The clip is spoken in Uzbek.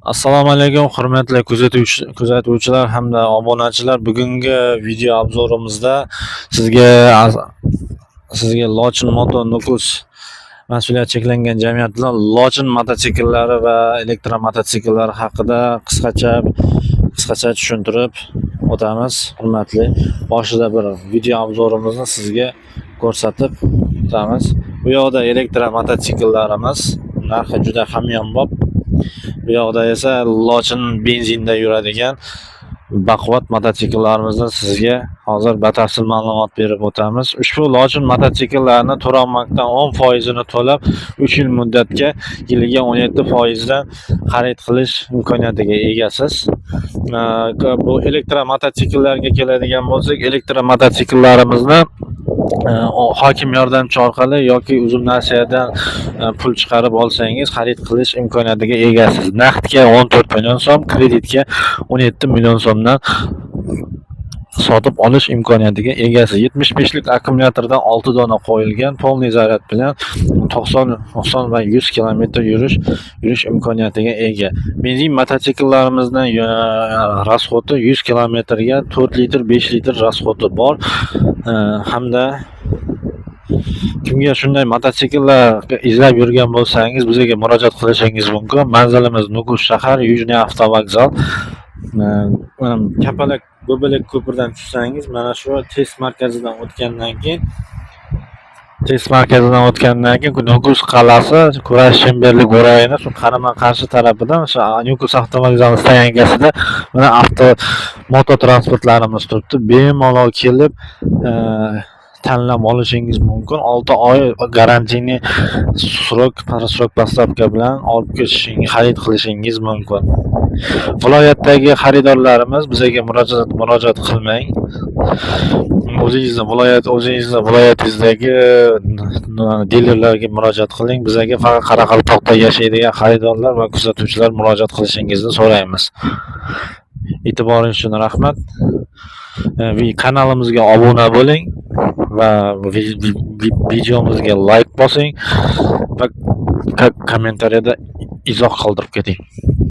Assalomu alaykum, hurmatli kuzatuvchilar hamda obunachilar. Bugungi video обзор imizda sizga Lochin Moto Nukus mas'uliyati cheklangan jamiyat bilan Lochin mototsikllari va elektromototsikllari haqida qisqacha tushuntirib o'tamiz. Hurmatli, boshida bir video обзор imizni sizga ko'rsatib o'tamiz. Bu yoqda elektromototsikllarimiz narxi juda hamyonbop. Bu yoqda esa Lochin benzinda yuradigan baquvvat mototsikllarimizni sizga hozir batafsil ma'lumot berib o'tamiz. Ushbu Lochin mototsikllarni Turon bankdan 10%ini to'lab, 3 yil muddatga yiliga 17% dan xarid qilish imkoniyatiga egasiz. Bu elektromototsikllarga keladigan bo'lsak, elektromototsikllarimizni hokim yordamchi orqali yoki Uzum Nasiyadan pul chiqarib olsangiz, xarid qilish imkoniyatiga egasiz. Naqdga 14 million so'm, kreditga 17 million so'mdan sotib olish imkoniyatiga egasiz. 75 lik akkumulyatordan 6 dona qo'yilgan, полный zaryad bilan 90, 90 va 100 kilometr yurish imkoniyatiga ega. Benzin mototsikllarimizni расход i 100 kilometrga 4 litr, 5 litr расход i bor. Hamda kimga shunday mototsikllar izlab yurgan bo'lsangiz, bizga murojaat qilishingiz mumkin. Manzilimiz Nukus shahar, Yujniy avtovokzal. Mana Kapalak Go'balak ko'pirdan tushsangiz, mana shu test markazidan o'tgandan keyin Nukus qal'asi kurash chemberlik o'rayini shu qarama-qarshi tarafidan, o'sha Nukus avtovokzali стоянка sida mana avto moto transportlarimiz turibdi. Bemalol kelib tanlab olishingiz mumkin. 6 oy гарантийный срок, срок поставка bilan olib ketishingiz, xarid qilishingiz mumkin. Viloyatdagi xaridorlarimiz bizga murojaat qilmang. O'zingizni viloyatingizdagi dilerlarga murojaat qiling. Bizga faqat Qoraqalpoqda yashaydigan xaridorlar va kuzatuvchilar murojaat qilishingizni so'raymiz. E'tiboringiz uchun rahmat. Kanalimizga obuna bo'ling va videomizga layk bosing va kommentariyada izoh qoldirib keting.